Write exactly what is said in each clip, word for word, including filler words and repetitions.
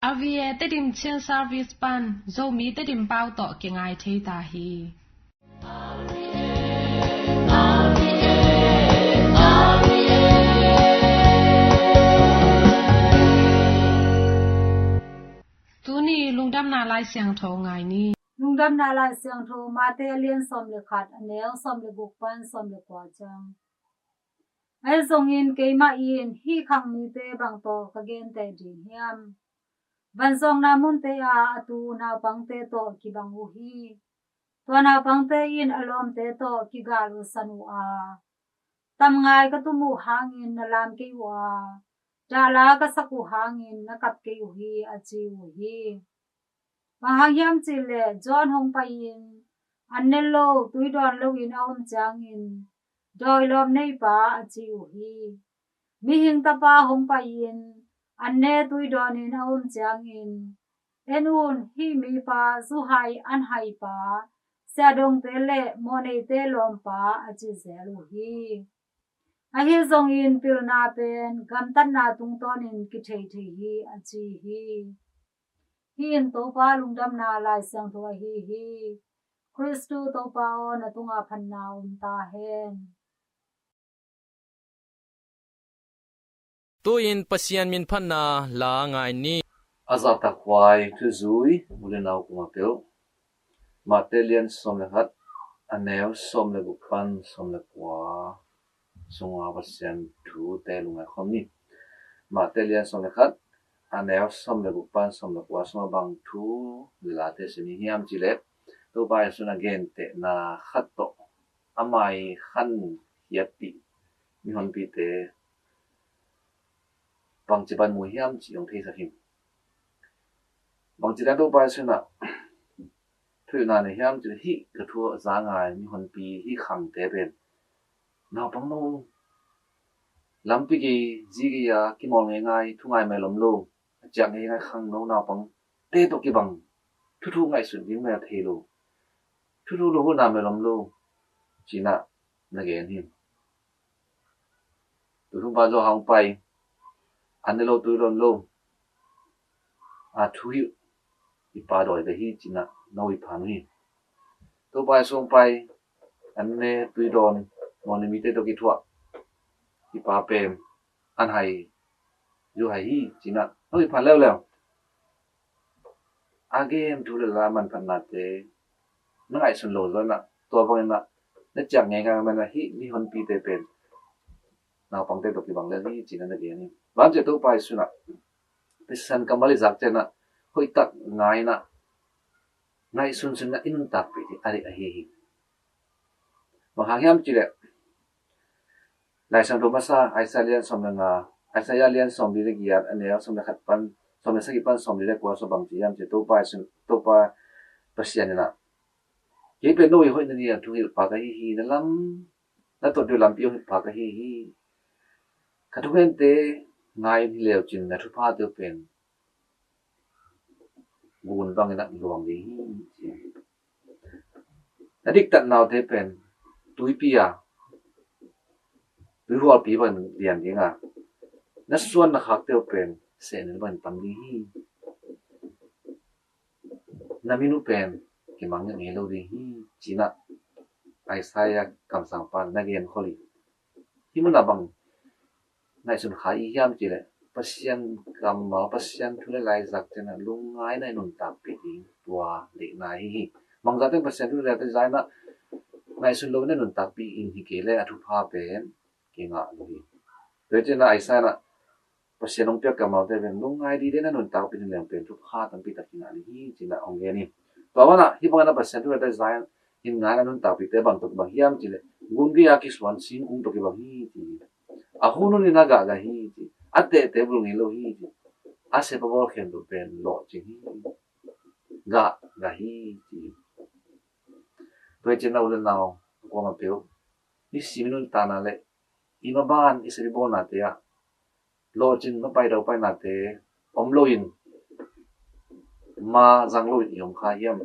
R V A Tedim Chin Service pan Zomi Tedim pau tawh kingai thei ta hi. Tuni lungdamna Lai Siangtho ngai ni. Lungdamna Lai Siangtho Mate a lian sawm le khat, a neu sawm le guk pan sawm le kua ciang. Ahi zongin keimah in hih khang mite bang tawh ka genteh ding hiam? Vanzuakna munte ah a tu naupangte tawh kibang uh hi. Tua naupangte in a lawmte tawh kigal uh san uh a, tamngai ka tum uh hangin na lam kei uh a, dahla ka sak uh hangin na kap kei uh hi, a ci uh hi. Bang hang hiam cih leh John hong pai-in, an ne lo, tui dawn loin a om ciangin, dawi lawm neipa, a ci uh hi. Mihing Tapa hong pai-in, an ne tui dawnin a om ciangin, en un, hih mipa, zu hai an haipa, siahdongte le mawhneite lawmpa, a ci zel uh hi. Ahi zongin pilna pen gamtatna tungtawnin kithei thei hi, a ci hi. Hih in Topa lungdamna Lai Siangtho ahi hi. Khristu Topa aw, na tungah phatna om ta hen. Tu-in Pasian min phatna la ngai ni. A zahtakhuai thuzui u le nau kumapeuh, Mate lian sawm le khat, a neu sawm le guk pan sawm le kua sunga Pasian thute lungngai khawm ni. Mate lian sawm le khat, a neu sawm le guk pan sawm le kua sunga bang thu le late sim i hiam cih leh, Topa Jesu in a gentehna khat tawh ama i khan hiatpih mihonpite bangci pan mu hiam cih hong theisak hi. Bangci dan Topa Jesu in a thuhilhna nei hiam cih leh, hih ka thu a za ngai mihonpi, hih khangte pen naupang no, lampi gei, zi gei a kimawl ngeingai, thu ngai mel om lo, a ciak ngeingai khangno naupangte tawh kibang, thuthu ngaihsut ding mel thei lo, thuthu lunghulhna mel om lo, ci-in a na gen hi. Tutung pa Johan hong pai, an ne lo, tui dawn lo, a thuhilh i pa dawi ve hi, ci-in a na ui phan uh hi. Topa Jesu hong pai, an ne, tui dawn, mawhni mite tawh kithuah i pa pen an hai, zu hai hi, ci-in a na ui phan leuleu. A gen thu le la manphatnate na ngaihsun lo zaw in a, tua bangin a na ciak ngeingai man a, hih mihonpite pen naupangte tawh kibang lel hi, ci-in a na gen hi. Bang hang hiam cih leh Topa Jesu in a Pasian kammal i zak ciangin a hoihtak ngai in a, ngaihsun sun in a i nuntakpih ding a deih ahi hi. Bang hang hiam cih leh Lai Siangtho masa Isaiah lian sawm le nga, Isaiah lian sawmli le giat, a neu sawm le khat pan, sawm le sagih pan sawmli le kua sung bang ci hiam cih leh, Topa Jesu, Topa Pasian in a, kei pen no i hoihna ni a thuhilhpa ka hi hi, na lam, na tot ding lampi hong hilhpa ka hi hi. Ka thugente ngai in hi leu cin, na thuphate uh pen gun bangin a luang ding hi, ci. Na diktatna uh te pen tuipi a, tuihualpi bangin lian ding a, na suan na khakte uh pen sehnel bangin tam ding hi. Na min uh pen kimang ngei lo ding hi, ci-in a Isaiah kamsangpa in na gen khol hi. Hih mun ah bang ngaihsun kha i hiam cih leh, Pasian kammal, Pasian thu le la i zak ciangin a lungngai in a i nuntakpih ding, tua deihna ahi hi. Bangzah teng Pasian thu le la i zak in a ngaihsun lo in a nuntakpih in hi kei leh, a thupha pen kingah lo hi. Tua hi ciangin a Isaiah in a Pasian hong piak kammalte pen lungngai dide in a nuntakpih in leng pen thupha tampi tak kingah ding hi, ci-in a hong gen hi. Tua banah hih bangin a Pasian thu le la i zak in ngai in a nuntakpihte bang tawh kibang hiam cih leh, gun gei a kisuan singkung tawh kibang hi, ci hi. A hun hun in a gah gah hi, ci. A tehte bul ngei lo hi, ci. A sep a bawl khempeuh pen lawhcing hi, gah gah hi, ci hi. Tua hi ciangin a u le nau kuamah peuh, nisim i nuntakna le i maban i sep i bawlnate ah lawhcing, mapai daupainate om loin, ma zang loin i om kha hiam?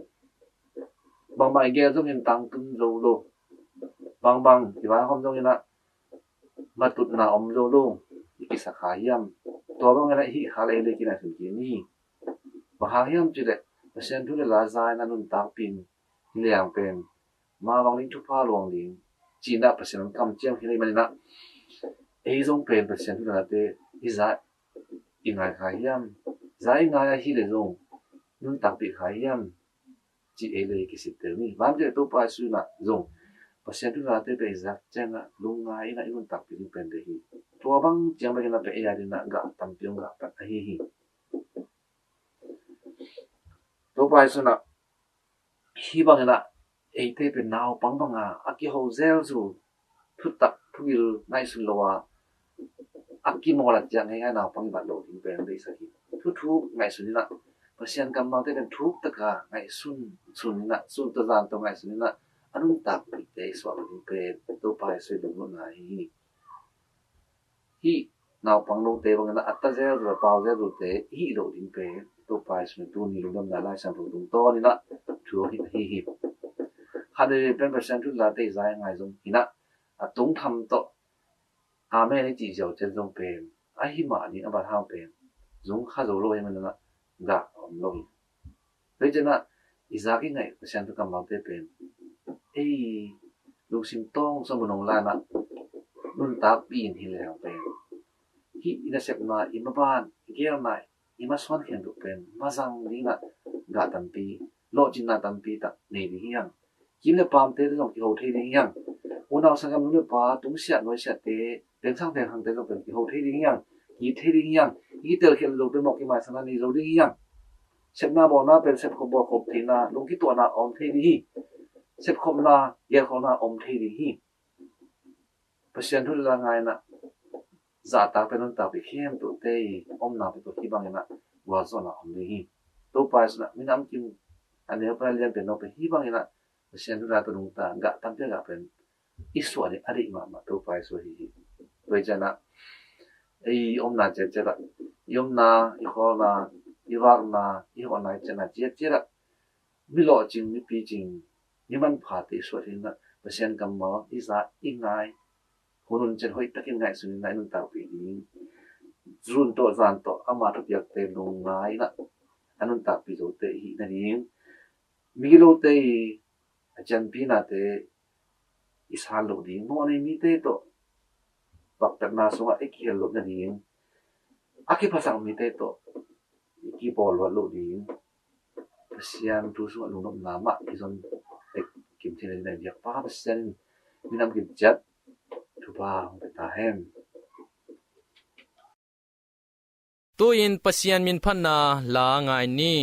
Bangmah i gel zongin tangtun zo lo, bangbang i vaikhawm zongin a matutna om zo lo i kisa kha hiam? Tua bangin a hih kha le ei le kingaihsun kik ni. Bang hang hiam cih leh Pasian thu le la za-in a nuntakpih in hi leng pen mah bang ding thupha luang ding ci-in ah Pasian kamciam hi leh manin ah ei zong pen Pasian thu le late i za i ngai kha hiam? Za i ngai ahi leh zong nuntakpih kha hiam? Ci ei le kisittel ni. Bang hang hiam cih leh Topa Jesu in ah zong Pasian thu le late pen i zak ciangin ah lungngai in ah i nuntakpih ding pen deih hi. Tua bang ciang bangin ah pen ei a dingin ah gah tampi hong gah pan ahi hi. Topa Jesu in ah hih bangin ah eite pen naupang banga a kiho zelzul, thutak thugil ngaihsun lo a a kimawl a ciang ngeingai naupang i bat loh ding pen deihsak hi. Thuthuk ngaihsun in ah Pasian kammalte pen thuk taka ngaihsun, sun in ah, sun tawh zan tawh ngaihsun in ah a nuntakpihte i suah loh ding pen Topa Jesu i lungnopna ahi hi. Hih naupang note bangin ah a ta zelzul a pau zelzulte i hih loh ding pen Topa Jesu in tuni lungdamna Lai Siangtho tungtawn in ah thu hong hilh ahi hi. Khat veivei pen Pasian thu le late i za i ngai zong hi in ah a tung tham tawh amen i cih ziau ciang zong pen ahi mah ding a bat hang pen zong kha zo lo ahih manin ah gah a om lo hi. Tua hi ciangin ah i zak i ngaih Pasian thu kammalte pen ei lungsim tawng sung mun hong la in ah nuntakpih in hi leng pen hih i nasepna, i maban, i geelna, i masuan khempeuh pen mazang dingin ah gah tampi, lawhcinna tampi tak nei ding hi hang. Kim le paamte zong kiho thei ding hi hang. Unau sanggam nu le pa, tungsiah nuaisiahte, tengsang tengkhangte zong pen kiho thei ding hi hang. Ki-it thei ding hi hang. I kitelkhial loh pen mawh kimaisakna nei zo ding hi hang. Sepna bawlna pen sepkhop bawlkhop theihna, lungkituahna a om thei ding hi. Sepkhopna, gelkhopna a om thei ding hi. Pasian thu le la ngai in ah zahtak pen nuntakpih khempeuhte i omna pen tua hih bangin ah gualzawhna om ding hi. Topa Jesu in ah minam kim a neu pen a lian pen no pen hih bangin ah Pasian thu le la tawh nungta gah tampi a gah pen i suah ding a deih mahmah Topa Jesu ahi hi. Tua hi ciangin ah ei omna ciatciat ah, i omna, i khawlna, i vakna, i hawhna, i ciahna ciatciat ah mi lawhcing, mi picing, mi manphate i suah dingin ah Pasian kammal i za i ngai, hun hun ciang hoih takin ngaihsun in ah i nuntakpih ding. Sun tawh zan tawh ama thupiakte lungngai in ah a nuntakpih zote i hih nading, migilote i a cianpinate i san loh ding, mawhnei mite tawh paktatna sungah i kihel loh nading, a kiphasak mite tawh i kipawl luat loh ding, Pasian thu sungah lungnopna mah i zon tek kim thei nading in ah biakpa Pasian in minam kim ciat thupha hong pia ta hen. Tu-in Pasian min phatna la ngai ni.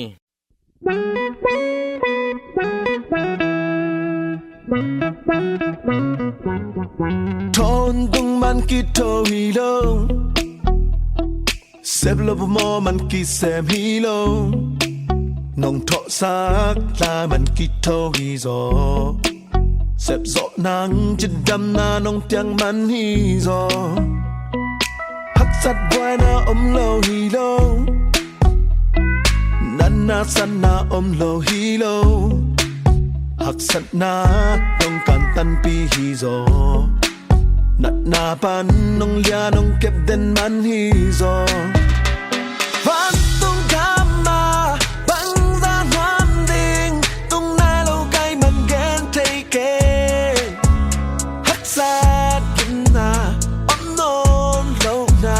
Thawn tung man kitho hi lo, sep lo phamawh man kisem hi lo, nong thawhsak lai man kitho hi zaw. Sepzawh nang cidamna nong piak man hi zaw. Haksat buaina om lo hi lo, natna satna om lo hi lo. Haksatna nong kantanpih hi zaw, natna pan nong lia nong kep den man hi zaw. Vantung gam ah bangzah nuam ding, tung nai lo kei man gen thei kei. Haksat gimna om nawn lo na,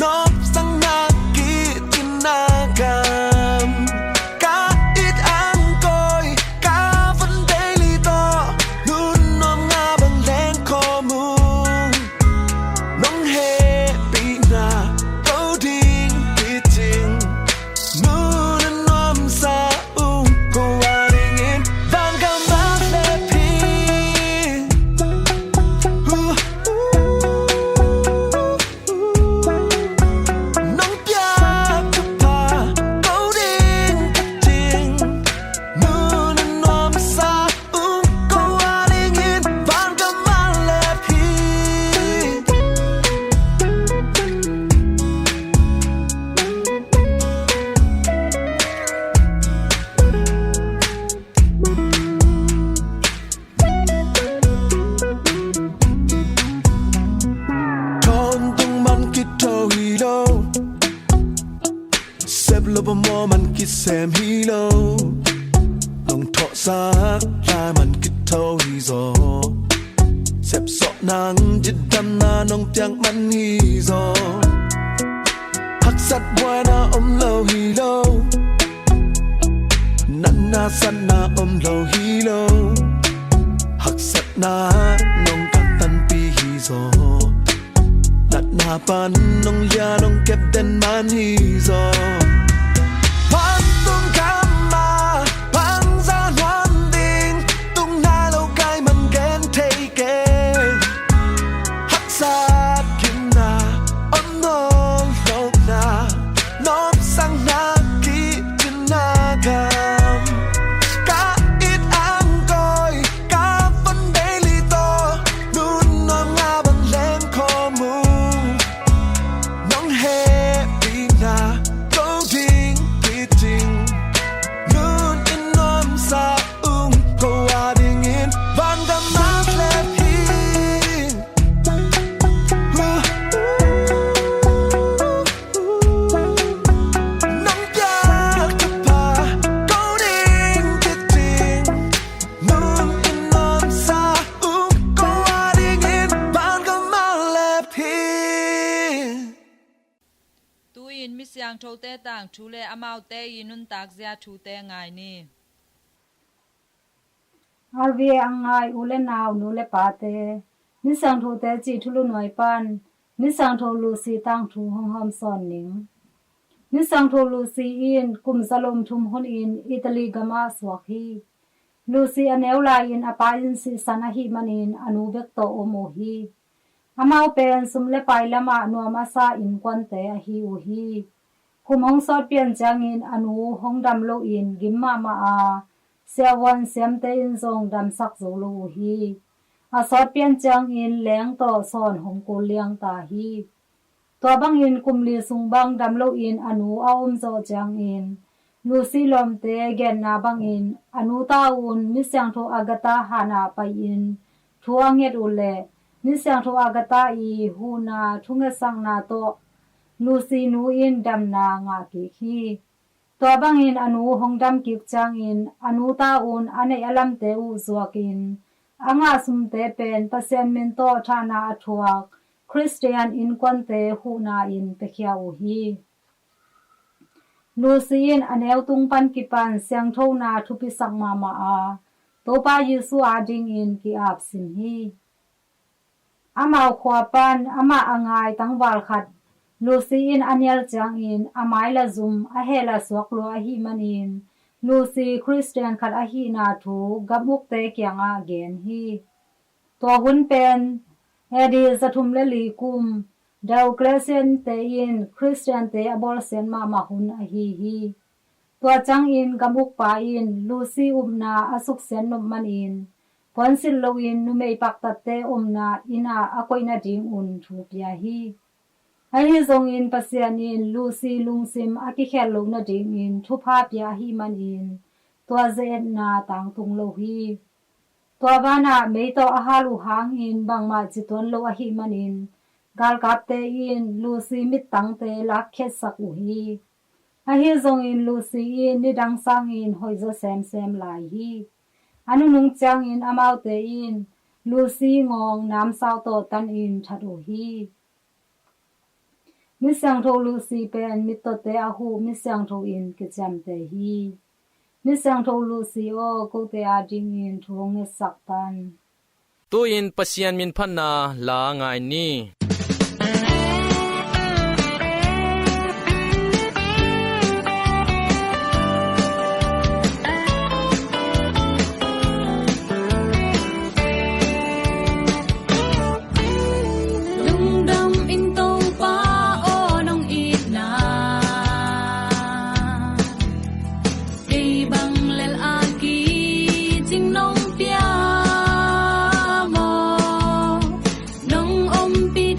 nopsakna kicinna gam, ka it ang koi ka van daily tawh, nun nuam nga bang leng khawm ung. Nong hehpihna ko tem hi lo. Nong thawhsak lai man kitho hi zaw. Sepsawh nang cidamna nong piak man hi zaw. Haksat buaina om lo hi lo. Natna satna om lo hi lo. Haksatna nong kah tanpi hi zaw. Natna pan nong lia nong kep den man hi zaw. Vantung gam ah bangzah nuam ding, tung nai lo kai man gen thei kei. Haksat gimna om nawn lohna, nopsakna kicina gam. Ka it angkoi, ka von bei li tawh, nun nuam nga bang leng khawm ung. Nong hehpihna ko ding kiting, nun in nuamsa ung, ko adingin vangam ah lep hi. Nang piak thupha ko ding kiting, nun in nuamsa ung, ko adingin vangam ah lep hi. Tu-in mi siangthote tangthu le amaute i nuntakzia thute ngai ni. R V A a ngai u le nau, nu le pate, mi siangthote cih thulu nuai pan mi siangtho Lucy tangthu hong hawmsawn ning. Mi siangtho Lucy in kum zalom thum hunin Italy gam ah suak hi. Lucy a neu lai-in a pa in sihsan ahih manin a nu bek tawh om uh hi. Amau pen sum le pai lamah nuam a sa innkuante ahi uh hi. Kum hong sawt pian ciangin a nu hong dam loin gim mahmah a, siavuan siamte in zong damsak zo lo uh hi. A sawt pian ciangin leng tawh sawn hong kul liang ta hi. Tua bangin kum li sung bang dam loin a nu a om zawh ciangin Lucy lawmte genna bangin a nu ta un mi siangtho Agatha hanah pai-in thu a nget uh leh mi siangtho Agatha i huhna thungetsakna tawh Lucy nu in damna ngah kik hi. Tua bangin a nu hong dam kik ciangin a nu ta un a neih a lamte uh zuakin a ngah sumte pen Pasian min tawh thahna a thuak Khristian innkuante huhna in piakhia uh hi. Lucy in a neu tung pan kipan siangthona thupisak mahmah a, Topa Jesu adingin ki-ap sim hi. Amau khua pan amah a ngai tangval khat Lucy in a nial ciangin a mai la zum, a heh la suak lua ahih manin Lucy Khristian khat ahihna thu gam ukte kiangah gen hi. Tua hun pen A D zathum le li kum Diocletian-te in Khristian-te a bawlsiat mahmah hun ahi hi. Tua ciangin gam ukpa in Lucy upna a suksiat nop manin puansilh loin numei paktatte omna inn ah a koih nadingun thu pia hi. Ahi zongin Pasian in Lucy lungsim a kikhelh loh nadingin thupha pia ahih manin tua ze-etna tangtung lo hi. Tua vanah mei tawh a hal uh hangin bangmah ci tuan lo ahih manin galkapte in Lucy mittangte lakkhiatsak uh hi. Ahi zongin Lucy in nidang sangin hoihzaw semsem lai hi. A nunung ciangin amaute in Lucy ngawng namsau tawh tanin that uh hi. Mi siangtho Lucy pen mittawte a huh mi siangtho in kiciamteh hi. Mi siangtho Lucy aw, kote adingin thu hong ngetsak tan. Tu-in Pasian minphatna la ngai ni. Lungdam ing Topa aw, nong itna kei bang lel a kicing nong pia maw? Nong ompih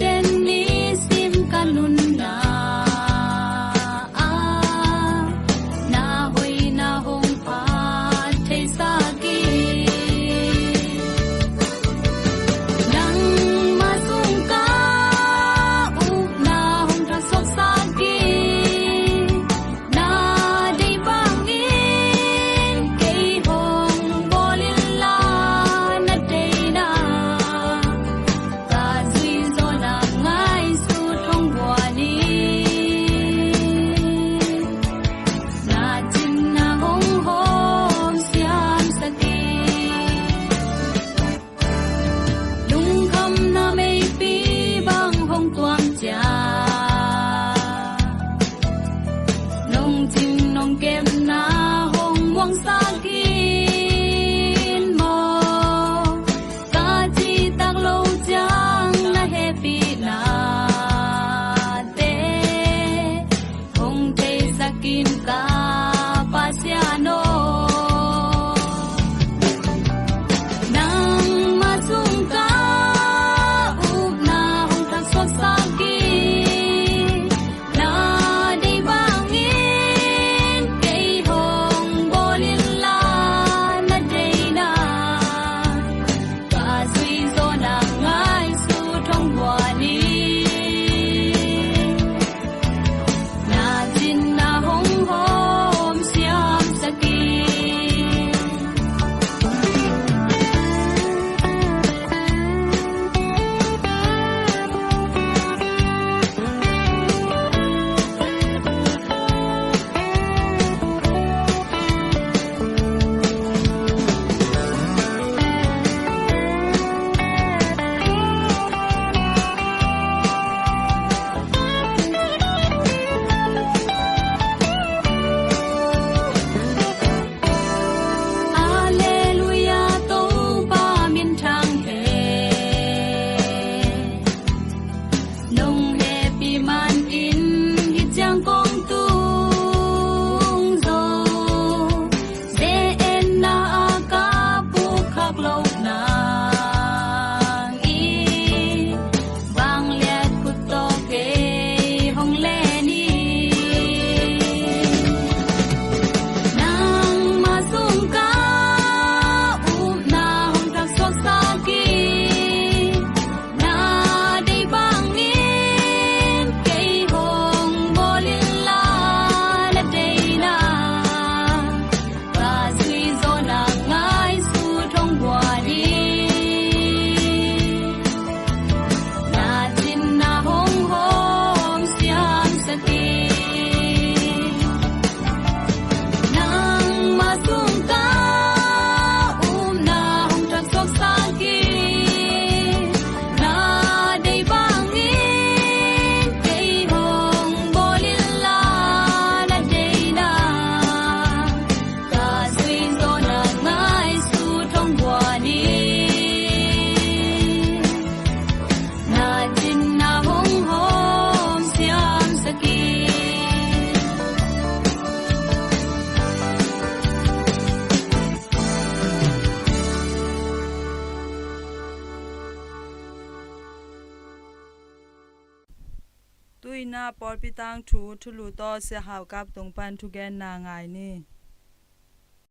Na pawlpi tangthu thulu tawh Sia Hau Kap tung pan thugenna ngai ni.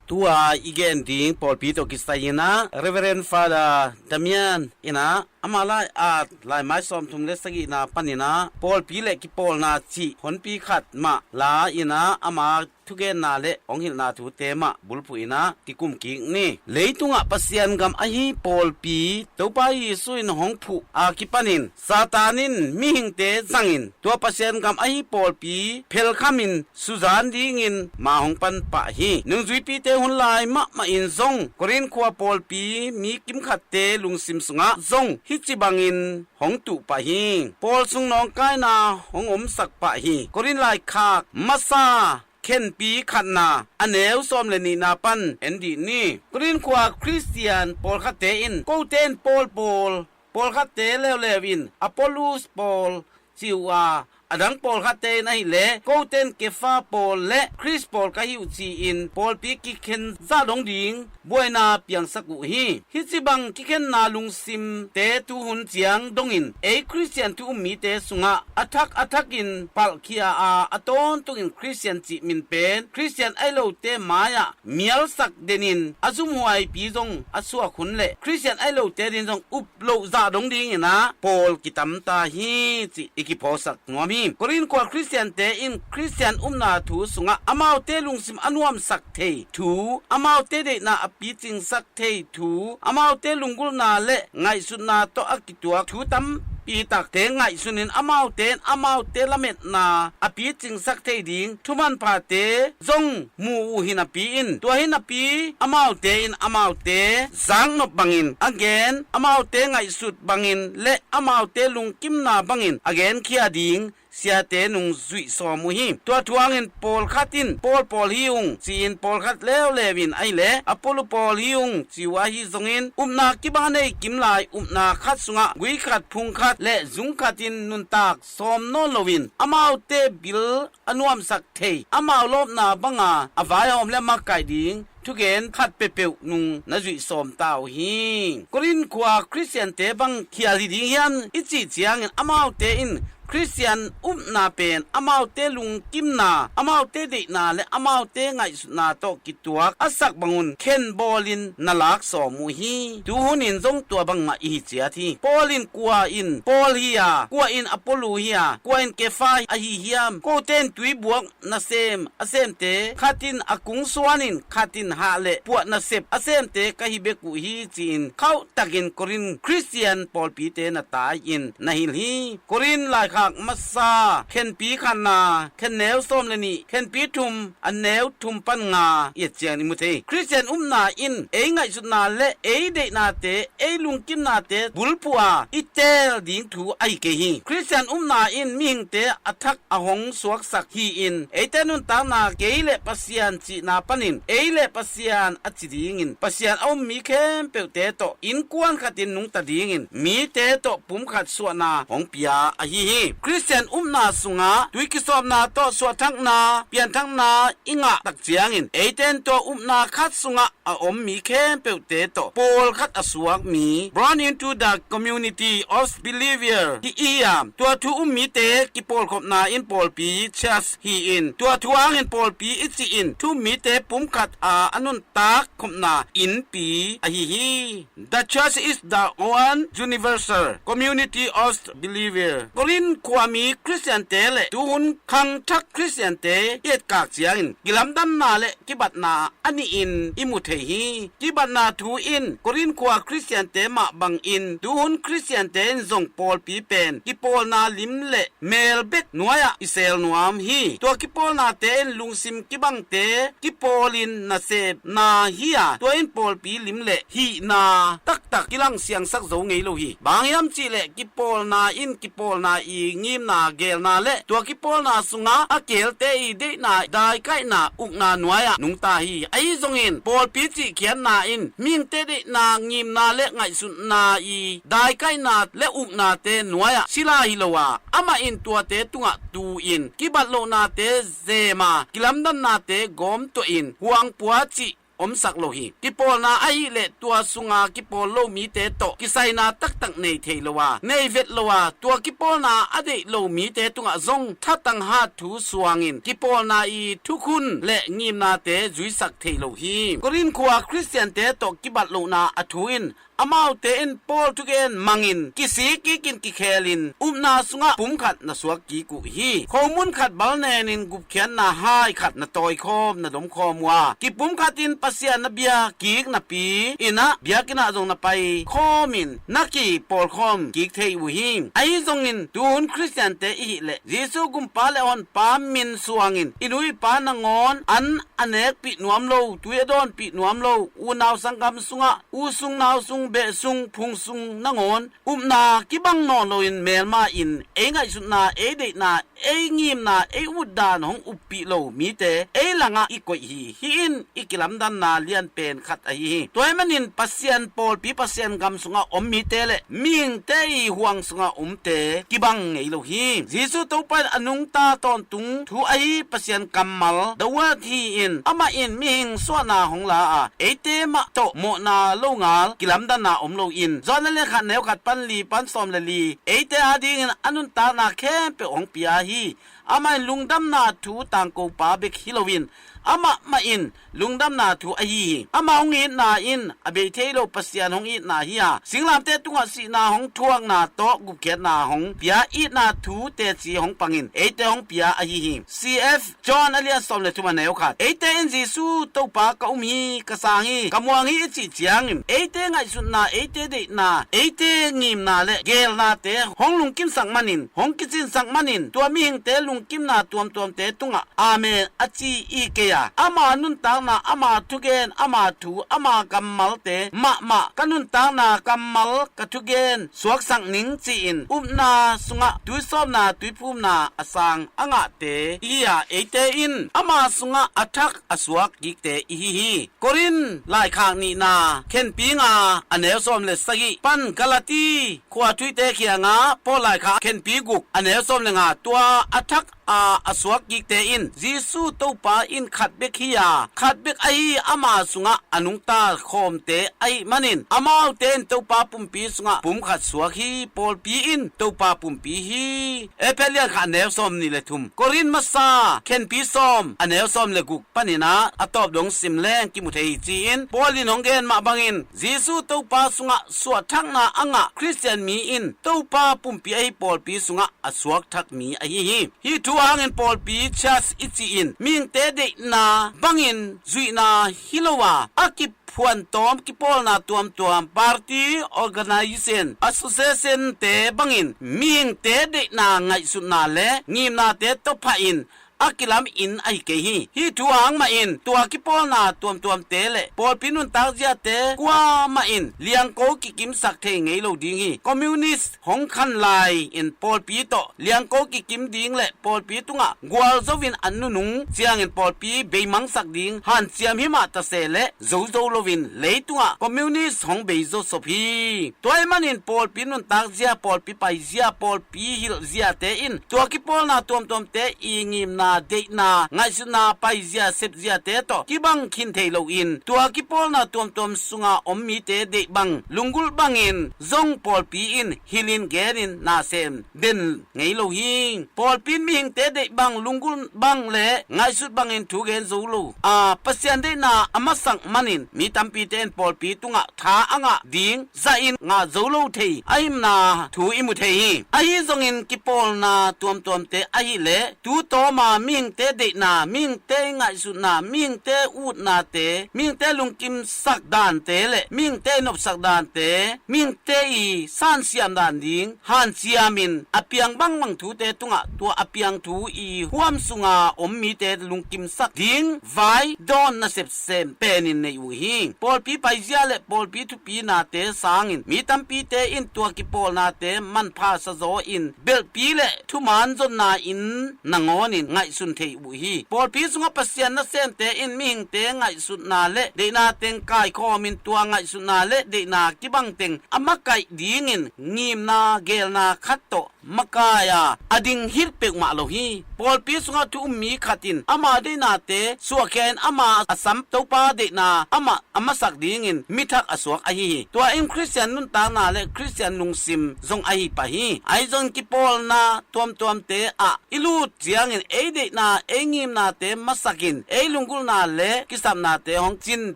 Tua i gen ding pawlpi tawh kisai in ah Reverend Father Damian in ah ama lai-at laimai sawmthum le sagihna panin ah pawlpi le kipawlna cih honpi khat mah la in ah ama thugenna le hong hilhna thute mah bulphuh in ah kikum kik ni. Leitungah Pasian gam ahi pawlpi Topa Jesu in hong phuh a kipanin Satan in mihingte zangin tua Pasian gam ahi pawlpi phelkhamin suzan dingin ma hong pan pah hi. Nungzuipite hun lai mahmah in zong Korin khua pawlpi mi kimkhatte lungsim sungah zong hih ci bangin hong tuh pah hi. Pawl sung nawngkaina hong omsak pah hi. Korin laikhak masa khenpi khatna a neu sawm le nihna pan en dih ni. Korin khua Khristian pawlkhatte in kote in Paul pawl, pawlkhatte leuleu in Apollos pawl ci uh a, a dang pawlkhatte in ahileh kote in Kefa pawl le Khrist pawl ka hi uh ci-in pawlpi kikhen zah dong ding buaina piangsak uh hi. Hih ci bang kikhenna lungsimte tuhun ciang dongin ei Khristian thu um mite sungah a thak a thakin palhkhia a, a tawntungin Khristian cih min pen Khristian ahi lote mai-ah mialsak denin a zumhuaipi zong a suak hun le Khristian ahi lote din zong up loh zah dong dingin ah pawl kitam ta hi cih i kiphawksak nuam hi. Korin khua Khristiante in Khristian upna thu sungah amaute lungsim a nuamsak thei thu, amaute deihna a picingsak thei thu, amaute lunggulhna le ngaihsutna tawh a kituak thu tampi takte ngaihsunin amaute in amaute lametna a picingsak thei ding thumanphate zong mu uh hi napi in, tua hi napi amaute in amaute zaknop bangin a gen, amaute ngaihsut bangin le amaute lungkimna bangin a genkhia ding siate nungzuih sawm uh hi. Tua thu hangin pawlkhat in Paul pawl hi ung ci-in pawlkhat leuleu in ahileh Apollo pawl hi ung ci uh ahi zongin upna kibang a nei kimlai upna khat sungah gui khat phung khat le zung khat in nuntak sawm nawn loin amaute bil a nuamsak thei, amau lawpna banga a vaihawm le a makaih ding thugen khat peuhpeuh nung na zuih sawm ta uh hi. Korin khua Khristiante bang khial hi ding hiam i cih ciangin amaute in Khristian upna pen amaute lungkimna, amaute deihna le amaute ngaihsutna tawh kituak a sak bangun khen bawlin na lak sawm uh hi. Tuhunin zong tua bangmah i hi ciat hi. Paul in kua in Paul hi a, kua in Apollo hi a, kua in Kefa ahi hiam? Kote in tuibuak nasem a semte, khat in a kung suanin khat in hah le puah nasep a semte ka hi bek uh hi ci-in khauhtakin Korin Khristian pawlpite na tai-in na hilh hi. Korin laikhak masa khenpi khatna, khen neu sawm le nih, khenpi thum a neu thum pan nga i et ciang i mu thei. Khristian upna in ei ngaihsutna le ei deihnate, ei lungkimnate bulphuh a i teel ding thu ahi kei hi. Khristian upna in mihingte a thak a hong suaksak hi-in eite nuntakna kei le Pasian cihna panin ei le Pasian a ci dingin Pasian a um mi khempeuhte tawh innkuan khatin nungta dingin mite tawh pumkhat suahna hong pia ahi hi. Khristian upna sungah tui kisawpna tawh suahthakna, pianthakna i ngah tak ciangin eite in tua upna khat sungah a om mi khempeuhte tawh pawlkhat a suak mi, born into the community of believer hi i hiam? Tua thu um mite kipawlkhopna in pawlpi, church, hi-in tua thu hangin pawlpi i cih in thu um mite pumkhat a a nuntak khopna innpi ahi hi. The church is the one universal community of believer. Korin khuami Khristiante le tuhun khangthak Khristiante i etkak ciangin kilamdanna le kibatna a nihin i mu thei hi. Kibatna thu in Korin khua Khristiante mah bangin tuhun Khristiante in zong pawlpi pen kipawlna lim le mel bek nuai-ah i sel nuam hi. Tua kipawlnate in lungsim kibangte kipawlin nasepna hi-a, tua in pawlpi lim le hihna taktak kilang siangsak zo ngei lo hi. Bang hiam cihleh kipawlna in kipawlna i ngimna gelna le tua kipawlna sungah a kelte i deihna daikaihna ukna nuai-ah nungta hi. Ahi zongin pawlpi cihkhiatna in mihingte deihna ngimna le ngaihsutna i daikaihna le uknate nuai-ah sila hi lo a, amah in tuate tungah tu-in kibat lohnate zema kilamdannate gawmtuahin huangpua cih omsak lo hi. Kipawlna ahih leh tua sunga kipawl lo mite tawh kisaina taktak nei thei lo a, nei vet lo a, tua kipawlna a deih lo mite tungah zong thatang hat thu suangin kipawlna i thukhun le ngimnate zuisak thei lo hi. Korin khua Khristiante tawh kibat lohna a thu in amaute in Paul thugen mangin kisik kikin kikhelin upna sungah pumkhat na suak kik uh hi. Khomun khat bal nenin gupkhiatna hai khat na tawikhawm na domkhawm uh a, kipum khatin Pasian na bia kik napi inah biakinnah zong na pai khawmin na kipawlkhawm kik thei uh hi. Ahi zongin tuhun Khristiante ihih leh Jesu gumpa le honpa min suangin i nu i pa nangawn an a nekpih nuam lo, tui a dawnpih nuam lo, unau sanggam sungah, u sung nau sung, beh sung phung sung nangawn upna kibang nawn loin melma in ei ngaihsutna, ei deihna, ei ngimna, ei utdan hong uppih lo mite ei langah i koih hi. Hih in i kilamdanna lianpen khat ahi hi. Tua ahih manin Pasian pawlpi, Pasian gam sungah om mite le mihingte i huang sungah omte kibang ngei lo hi. Jesu Topa in a nungta tawntung thu ahi Pasian kammal, the word hi-in amah in mihing suahna hong la a, eite mah tawh mawhna longal kilamdanna om loin Johan a lian khat neu khat pan li pan sawm le li, eite adingin a nuntakna khempeuh hong pia hi. Amah in lungdamna thu tangkopa bek hi loin amah mah in lungdamna thu ahi hi. Amah hong itna in a bei thei lo Pasian hong itna hi a, singlamteh tungah sihna hong thuakna tawh gupkhiatna hong pia, itna thu teci hong pangin eite hong pia ahi hi. C F John a lian sawm le thum a neu khat, eite in Jesu Topa ka um hi, ka sang hi, ka muang hi i cih ciangin eite ngaihsutna, eite deihna, eite ngimna le gelnate hong lungkimsak manin, hong kicinsak manin tua mihingte lungkimna tuamtuamte tungah amen a ci i kei a, ama nuntakna, ama thugen, ama thu, ama kammalte mahmah ka nuntakna, kammal, ka thugen suaksak ning ci-in upna sungah tuisawpna, tuiphumna a sang a ngahte i hi a, eite in ama sungah a thak a suak kikte i hi hi. Korin laikhak nihna khenpi nga a neu sawm le sagih pan Galati khua thuhite kiangah Paul laikhak khenpi guk a neu sawm le nga, tua a thak a, a suak kikte in Jesu Topa in khat bek hi a, khat bek ahi ama sungah a nungta khawmte ahih manin amaute in Topa pumpi sungah pumkhat suak hi. Pawlpi in Topa pumpi hi. Efesa lian khat neu sawm nih le thum, Korin masa khenpi sawm a neu sawm le guk paninah a tawp dong sim leng kimu thei hi ci-in Paul in hong gen mah bangin Jesu Topa sungah suahthakna a ngah Khristian mi in Topa pumpi ahi pawlpi sungah a suakthak mi ahi hi. Hih thu hangin pawlpi, church i cih in mihingte deihna bangin zuihna hi lo a, a kiphuantawm kipawlna tuamtuam, party, organization, association te bangin mihingte deihna, ngaihsutna le ngimnate tawh phahin a kilam in ahi kei hi. Hih thu hang mahin tua kipawlna tuamtuamte le pawlpi nuntak ziate kuamah in liangko kikimsak thei ngei lo ding hi. Communist hong khan lai-in pawlpi tawh liangko kikim ding le pawlpi tungah gualzo in an nunung ciangin pawlpi beimangsak ding hanciam himah tase le zozo loin leitungah communist hong beizo sop hi. Tua ahih manin pawlpi nuntak zia, pawlpi pai zia, pawlpi hilh ziate in tua kipawlna tuamtuamte i ngimna, deihna, ngaihsutna, paizia, sepziate tawh kibang khin thei loin tua kipawlna tuamtuam sunga om mite deih bang, lunggulh bangin zong pawlpi in hilhin genin nasem den ngei lo hi. Pawlpi in mihingte deih bang, lunggulh bang le ngaihsut bangin thu gen zo lo a, Pasian deihna a masak manin mi tampite in pawlpi tungah tha a ngah ding zahin ngah zo lo thei ahihna thu i mu thei hi. Ahi zongin kipawlna tuamtuamte ahih leh tu tawma mihingte deihna, mihingte ngaihsutna, mihingte utnate, mihingte lungkimsak dante le mihingte nopsak dante, mihingte i sansiam dan ding hanciamin a piang bangbang thute tungah tua a piang thu i huam sunga om mite lungkimsak ding vai dawn nasep sem penin nei uh hi. Pawlpi paizia le pawlpi thupinate sangin mi tampite in tua kipawlnate manpha sazaw in belhpi le thuman zonna in nangawnin ngaihsun thei uh hi. Pawlpi sungah Pasian nasemte in mihingte ngaihsutna le deihna teng kaikhawmin tua ngaihsutna le deihna kibang teng a makaih dingin ngimna, gelna khat tawh makai a, a ding hit peuhmah lo hi. Pawlpi sungah thu um mi khat in ama deihnate suahkhia in ama a sam Topa deihna amah a masak dingin mi thak a suak ahi hi. Tua in Khristian nuntakna le Khristian lungsim zong ahi pah hi. Ahi zong kipawlna tuamtuamte ah i lut ciangin ei deihna, ei ngimnate masakin ei lunggulhna le kisapnate hong cin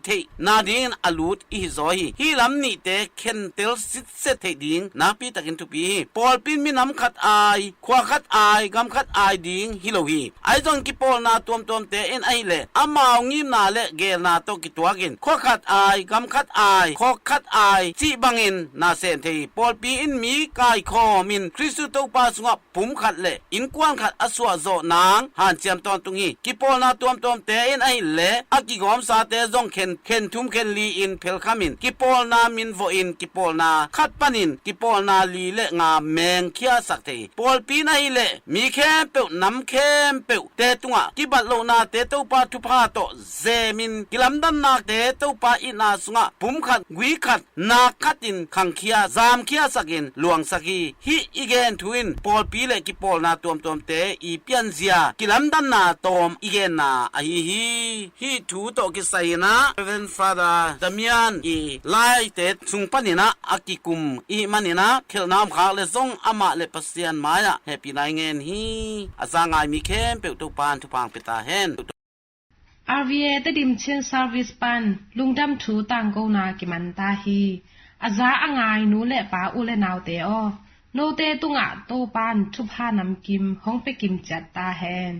theihna dingin a lut i hi zaw hi. Hih lam nihte khentel sitset theih ding nakpitakin thupi hi. Pawlpi in minam khat ai, khua khat ai, gam khat ai ding hi lo hi. Ahi zong kipawlna tuamtuamte in ahileh amau ngimna le geelna tawh kituakin khua khat ai, gam khat ai, khawk khat ai cih bangin na sem thei hi. Pawlpi in mi kaikhawmin Khristu Topa sungah pum khat le innkuan khat a suahzawh nang hanciam tawntung hi. Kipawlna tuamtuamte in ahileh a kigawmsate zong khen, khen thum khen li-in phelkhamin kipawlna min vawhin kipawlna khat panin kipawlna li le nga mengkhiasak thei hi. Pawlpi in ahileh mi khempeuh, nam khempeuhte tungah kibat lohnate Topa thupha tawh zemin kilamdannate Topa itna sungah pum khat, gui khat, nak khatin khangkhia, zamkhiasakin luangsak hi. Hih i gen thu in pawlpi le kipawlna tuamtuamte i pianzia kilamdanna tawm i genna ahi hi. Hih thu tawh kisai inah Reverend Father Damian i laite sung paninah a kikum i hih maninah khelhna om khak le zong amah le Pasian mai-ah hehpihna i ngen hi. A za ngai mi khempeuh Topa in thupha hong pia ta hen. R V A Tedim Chin Service pan lungdam thu tangkona kiman ta hi. A za a ngai nu le pa, u le naute aw, note tungah Topa in thupha namkim hong pia kim ciat ta hen.